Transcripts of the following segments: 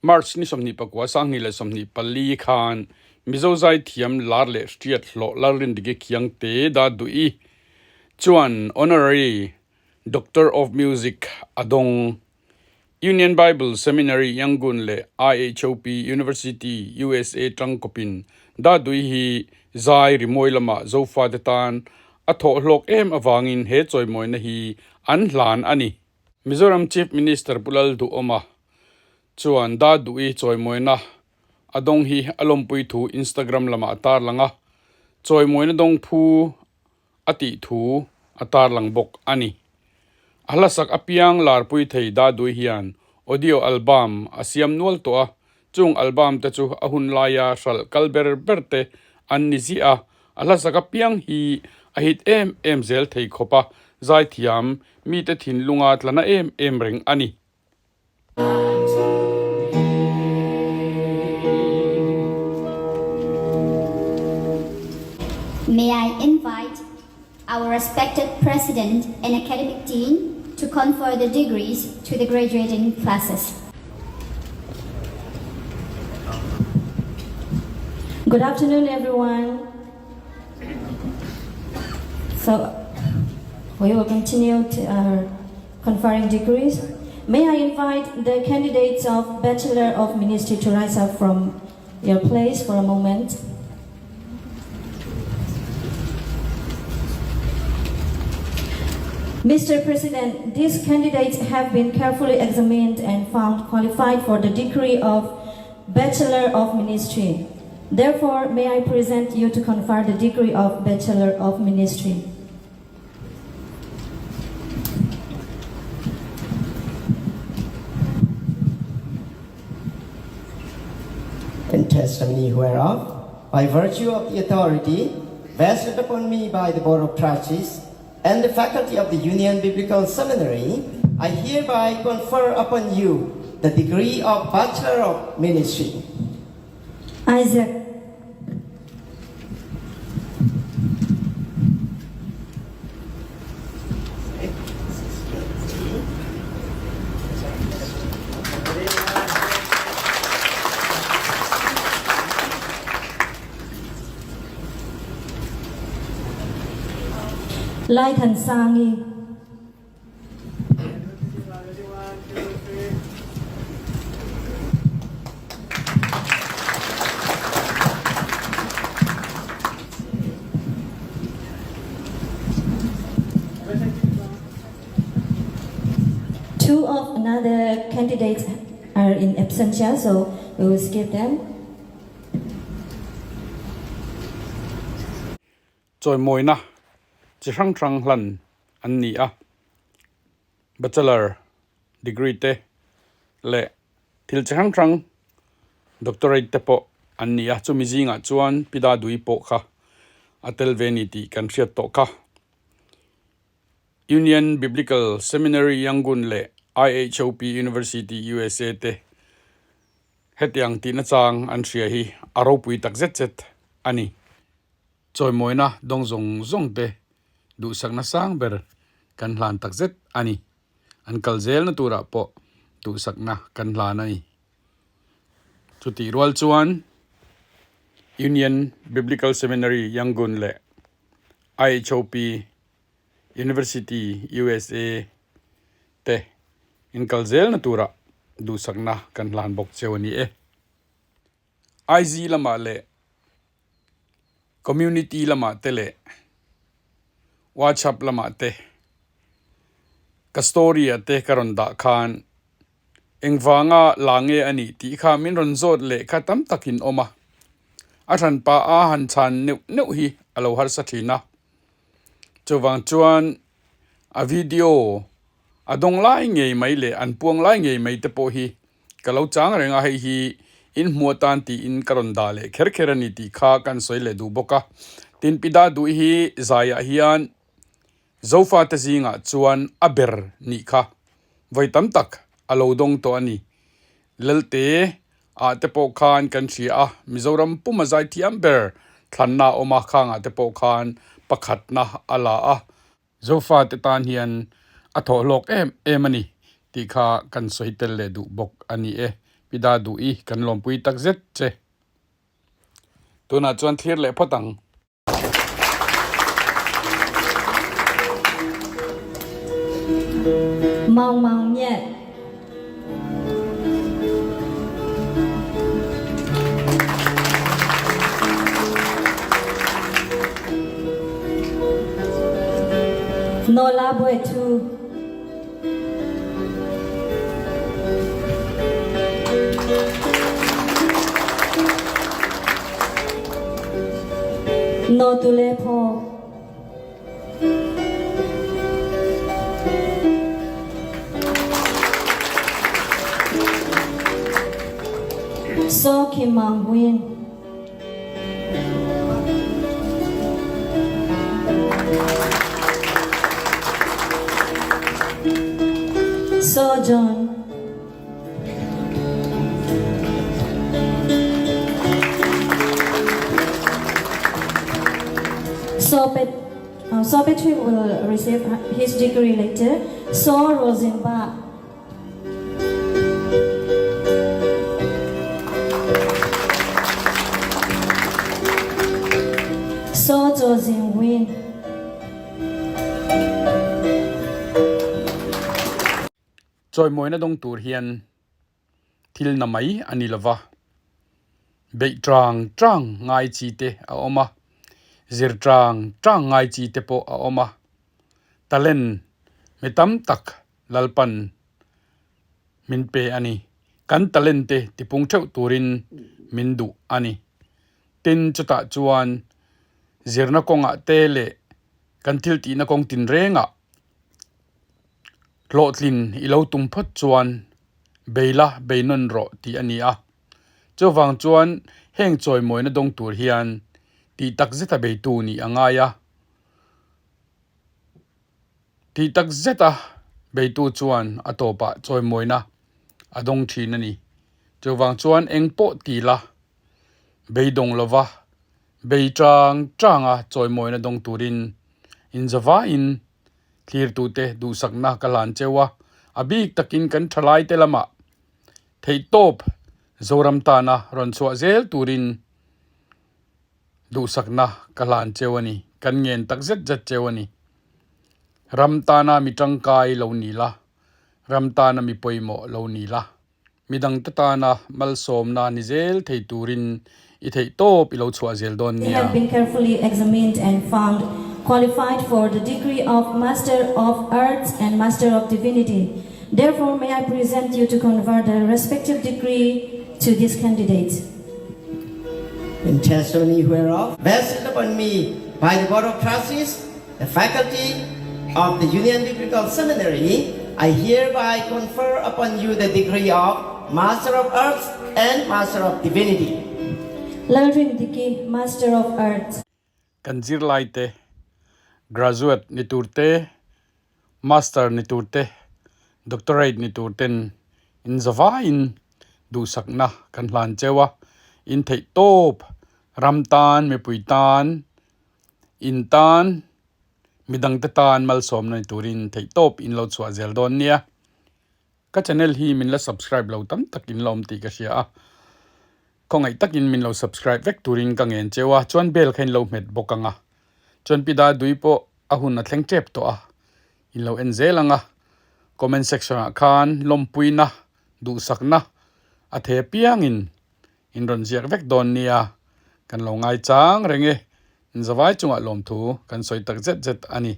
March ni 24 2024 khan Mizo zaithiam lar leh hriat hlawh Lalrindiki Khiangte Daduhi chuan Honorary Doctor of Music a dawng. Union Bible Seminary Yangon leh IHOP University USA tangkawpin Daduhi hi zai rimawi lamah Zofate tan a thawh hlawk em avangin he chawimawina hi an hlan a ni. Mizoram Chief Minister Pu Lalduhawma chuan Daduhi chawimawina a dawng hi a lawmpui thu Instagram lamah a tarlang a, chawimawina dawng phu a tih thu a tarlang bawk a ni. A hlasak apiang larpui thei Dadui hian audio album a siam nual tawh a, chung album te chu a hun laia hralh kal ber ber te an ni ziah a, a hlasak apiang hi a hit em em zel thei khawp a, zaithiam mite thinlunga tlana em em reng a ni. May I invite our respected President and Academic Dean to confer the degrees to the graduating classes. Good afternoon, everyone. So we will continue to our conferring degrees. May I invite the candidates of Bachelor of Ministry to rise up from your place for a moment. Mr. President, these candidates have been carefully examined and found qualified for the degree of Bachelor of Ministry. Therefore, may I present you to confer the degree of Bachelor of Ministry. In testimony whereof, by virtue of the authority vested upon me by the Board of Trustees and the faculty of the Union Biblical Seminary, I hereby confer upon you the degree of Bachelor of Ministry. Isaac. Laithansangi. Two of another candidates are in absentia, so we will skip them. Chawimawina chi hrang hrang hlan an ni a, Bachelor degree te leh thil chi hrang hrang doctorate te pawh an ni a, chumi zingah chuan Pi Dadui pawh kha a tel ve ni tih kan hriat tawh kha. Union Biblical Seminary Yangon leh IHOP University USA te hetiang tihna chang an hria hi a ropui tak zet zet a ni. Chawimawina dawng zawng zawng te duhsakna sang ber kan hlan tak zet a ni. An kal zelna turah pawh duhsakna kan hlan a ni. Chutih rual chuan Union Biblical Seminary Yangon leh IHOP University USA te inkal zelna turah duhsakna kan hlan bawk cheu a ni e. IG lamah leh Community lamah te leh WhatsApp lamah te ka story ah te ka rawn dah khan engvanga la nge a nih tih kha min rawn zawt leh kha tam takin awm a, a hranpa a han chhan neuh neuh hi a lo harsa thin a, chuvang chuan a video a dawng lai ngei mai leh an puang lai ngei mai te pawh hi Ka lo chang reng a, hei hi in hmu atan tiin ka rawn dah leh kher kher a ni tih kha kan sawi leh duh bawk a. Tin, Pi Daduhi hi zaiah hian Zofate zingah chuan a ber nih kha vawi tam tak a lo dawng tawh a ni. Lelte ah te pawh khan kan hria a, Mizoram puma zaithiam ber thlanna a awm a, khangah te pawh khan pakhatna a la a. Zofate tan hian a thawh hlawk em em a ni tih kha kan sawi tel leh duh bawk a ni e. Pi Daduhi kan lawmpui takzet che. Tunah chuan thlir leh phawt ang. Maung Maung Myat. Nawla Bwe Thu. Naw Tu Le Phaw. Saw Kim Maung Win. Saw John. Saw Pet, Saw Patrick will receive his degree later. Saw Rosenbach. Saw Zaw Zin Win. Chawimawina dawng tur hian thil na mai a ni lova, beih tang tang ngai chi te a awm a, zir tang tang ngai chi te pawh a awm a, talent mi tam tak Lalpan min pe a ni. Kan talent te tipung theuh turin min duh a ni. Tin, chutah chuan zirna kawngah te leh kan thil tihna kawng tinrengah hlawhtlin i lo tum phawt chuan beila bei nawn rawh tih a ni a. Chuvang chuan heng chawimawina dawng tur hian tih takzeta beitu nih a ngai a. Tih tak zeta beitu chuan a tawpah chawimawina a dawng thin a ni. Chuvang chuan eng pawh ti la, beidawng lova bei tang tanga chawimawina dawng turin inzavain thlirtute duhsakna ka hlan cheu a, a bik takin kan thalaite lamah theihtawp Zoram tana rawn chhuah zel turin Duhsakna ka hlan cheu a ni. Kan ngen tak zet zet cheu a ni. Ram tana mi tangkai lo ni la, ram tana mi pawimawh lo ni la, midangte tana malsawmna ni zel thei turin i theih tawp i lo chhuah zel dawn They nia. have been carefully examined and found qualified for the degree of Master of Arts and Master of Divinity. Therefore, may I present you to confer the respective degree to these candidates. In testimony whereof, vested upon me by the Board of Trustees, the faculty of the Union Biblical Seminary, I hereby confer upon you the degree of Master of Arts and Master of Divinity. Lalrindiki, Master of Arts. Kan zirlaite, graduate ni turte, master ni turte, doctorate ni turten in zavaiin duhsakna kan hlan cheu a, in theih tawp, ram tan, mipui tan, in tan, midangte tan malsawmna ni turin theih tawp in lo chhuah zel dawn nia. Ka channel hi min la subscribe lo tam tak in la awm tih ka hria a, khawngaih takin min lo subscribe vek turin ka ngen cheu a, chuan bell kha in lo hmet bawk ang a, chuan pi Dadui pawh a hun a thleng tep tawh a, in lo en zel ang a, comment section ah khan lawmpuina, duhsakna a the piangin in rawn ziak vek dawn nia, kan lo ngaichang reng e, in zavai chungah lawmthu kan sawi tak zet zet a ni.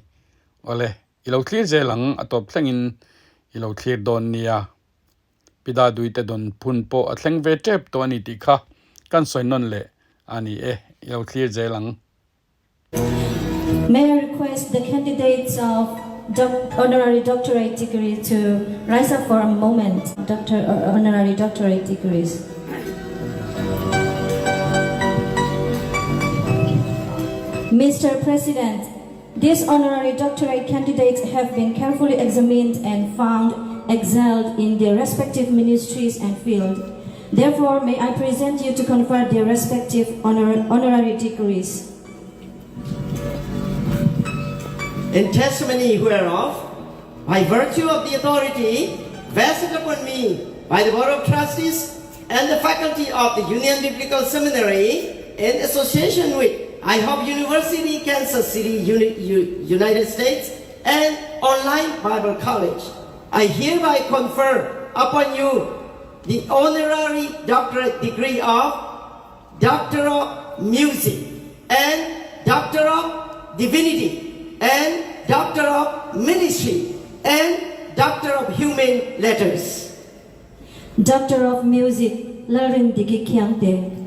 Awle. I lo thlir zel ang, a tawp thlengin i lo thlir dawn nia. Pi Daduite dawn phun pawh a thleng ve tep tawh a ni tih kha kan sawi nawn leh a ni e, i lo thlir zel ang. May I request the candidates of honorary doctorate degree to rise up for a moment, Doctor honorary doctorate degrees. Mister President, These honorary doctorate candidates have been carefully examined and found excelled in their respective ministries and field. Therefore, may I present you to confer their respective honor honorary degrees. In testimony whereof, by virtue of the authority vested upon me. by the Board of Trustees and the faculty of the Union Biblical Seminary in association with IHOP University, Kansas City, United States, and Online Bible College, I hereby confer upon you the honorary doctorate degree of Doctor of Music and Doctor of Divinity and Doctor of Ministry and Doctor of Human Letters. Doctor of Music, Lalrindiki Khiangte.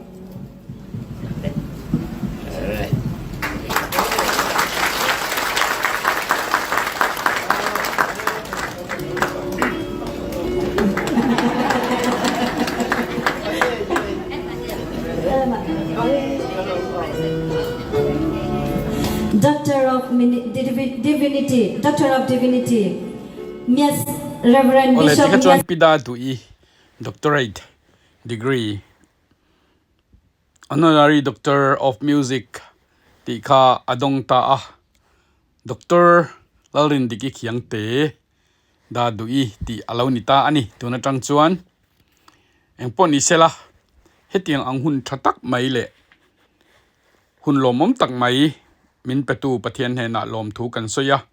Doctor of Divinity, Doctor of Divinity, Miss Reverend Awle, Bishop tikha chuan Miss Pida Duh-i Doctorate Degree, Honorary Doctor of Music tih kha a dawng ta a. Doctor Lalrindiki Khiangte Da Duh-i tih a lo ni ta a ni. Tun atang chuan engpawh ni sela hetiang ang hun tha tak mai leh Hun lawmawm tak mai min petu Pathian hnenah lawmthu kan sawi a.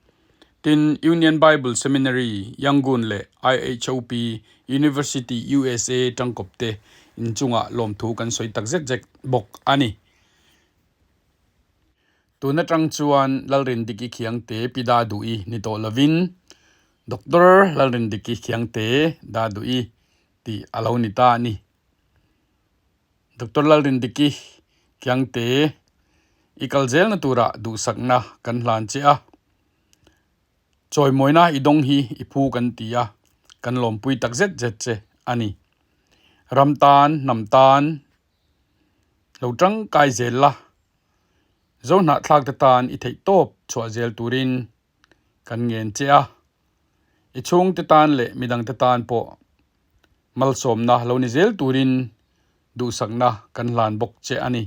Tin, Union Bible Seminary, Yangon leh IHOP University, USA tangkawpte inchungah lawmthu kan sawi tak zet zet bawk a ni. Tun atang chuan Lalrindiki Khiangte Pi Da Duh-i ni tawh lovin Doctor Lalrindiki Khiangte Da Duh-i tih a lo ni ta a ni. Doctor Lalrindiki Kiangte, i kal zelna turah duhsakna kan hlan che a. Chawimawina i dawng hi i phu kan ti a, kan lawmpui tak zet zet che a ni. Ram tan, hnam tan lo tangkai zel la, Zohnahthlak te tan i theih tawp chhuah zel turin kan ngen che a. I chhungte tan leh midangte tan pawh Malsawmna lo ni zel turin duhsakna kan hlan bawk che a ni.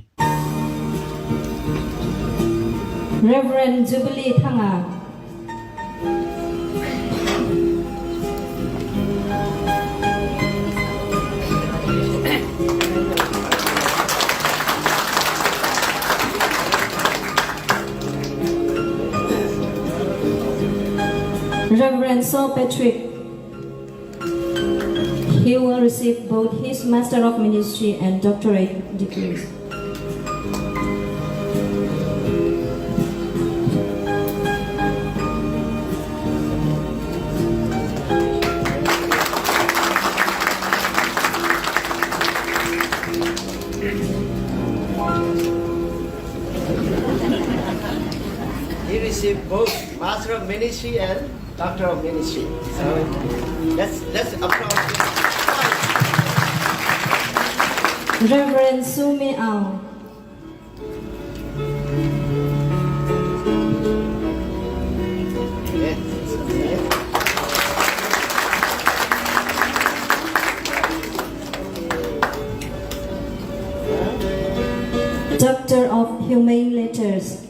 Rev. Jubilee Thanga. Rev. Saw Patrick. He will receive both his Master of Ministry and doctorate degrees. He received both Master of Ministry and Doctor of Ministry. So let's let's applaud. Reverend Sumi Aung. Doctor of Humane Letters.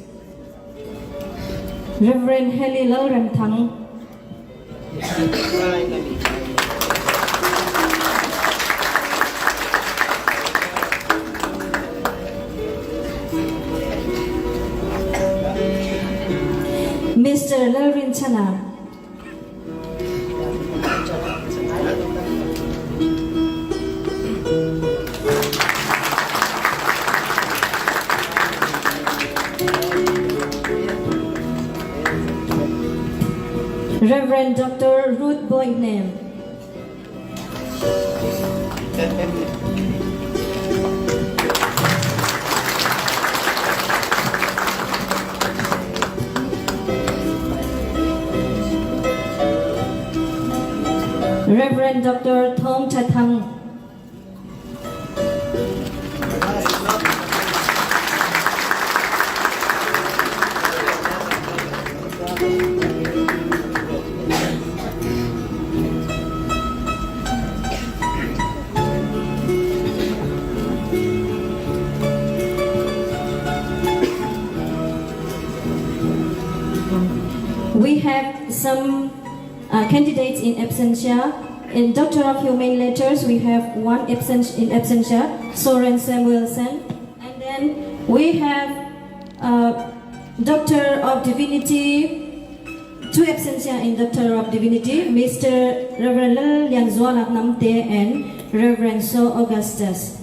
Rev. Heli Lalremthang. Mister Lalrinchhana. Rev. Doctor Ruth Boihnem. Rev. Doctor Thawng Tha Thang. We have some uh, candidates in absentia. In Doctor of Humane Letters, we have one absent in absentia, Soren Samuelson. And then we have Doctor of Divinity, two absentia in Doctor of Divinity, Mr. Reverend Lallianzuala Hnamte and Reverend So Augustus.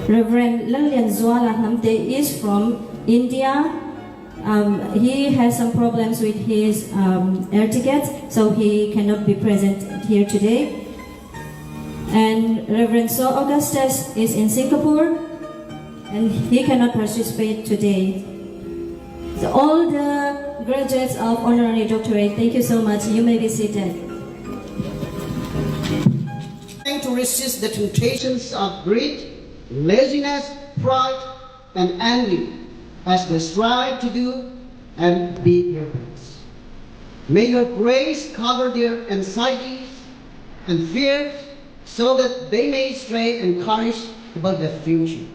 Reverend Lallianzuala Hnamte is from India. He has some problems with his air ticket, so he cannot be present here today. And Reverend So Augustus is in Singapore, and he cannot participate today. So all the graduates of honorary doctorate, thank you so much. You may be seated. Trying to resist the temptations of greed, laziness, pride, and envy as they strive to do and be your best. May your grace cover their anxieties and fears so that they may stay encouraged about the future.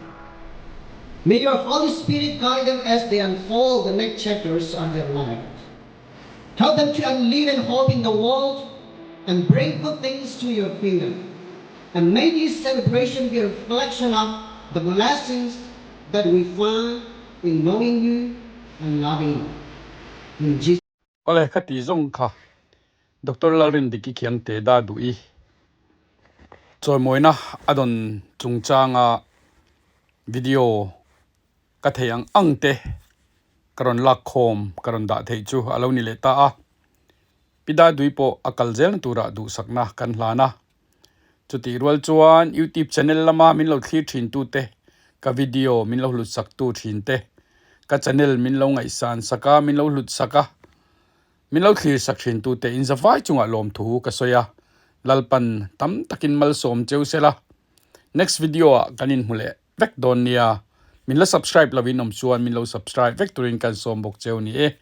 May your Holy Spirit guide them as they unfold the next chapters of their lives. Help them to live and hope in the world and bring good things to your kingdom. And may this celebration be a reflection of the blessings that we find in knowing you and loving you. In Jesus' Awle ka tih zawng kha Doctor Lalrindiki Khiangte dah duh i chawimawina a dawn chungchanga video ka thei ang ang te ka rawn lak khawm ka rawn dah theih chu a lo ni leh ta a. Pi Dadui pawh a kal zelna turah duhsakna kan hlan a. Chutih rual chuan YouTube channel lama min lo thlir thin tute, ka video min lo hlut sak tu thin te, ka channel min lo ngaihsan sak a, min lo hlut sak a, min lo thlir sak thin tute in zavai chungah lawmthu ka sawi a, Lalpan tam takin malsawm cheu sela. Next video ah kan inhmu leh vek dawn nia. Min la subscribe lovin awm chuan min lo subscribe vek turin kan sawm bawk cheu ni e.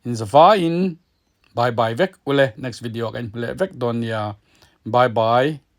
In zavaiin bye bye vek ule next video ah kan inhmu leh vek dawn nia. Bye bye.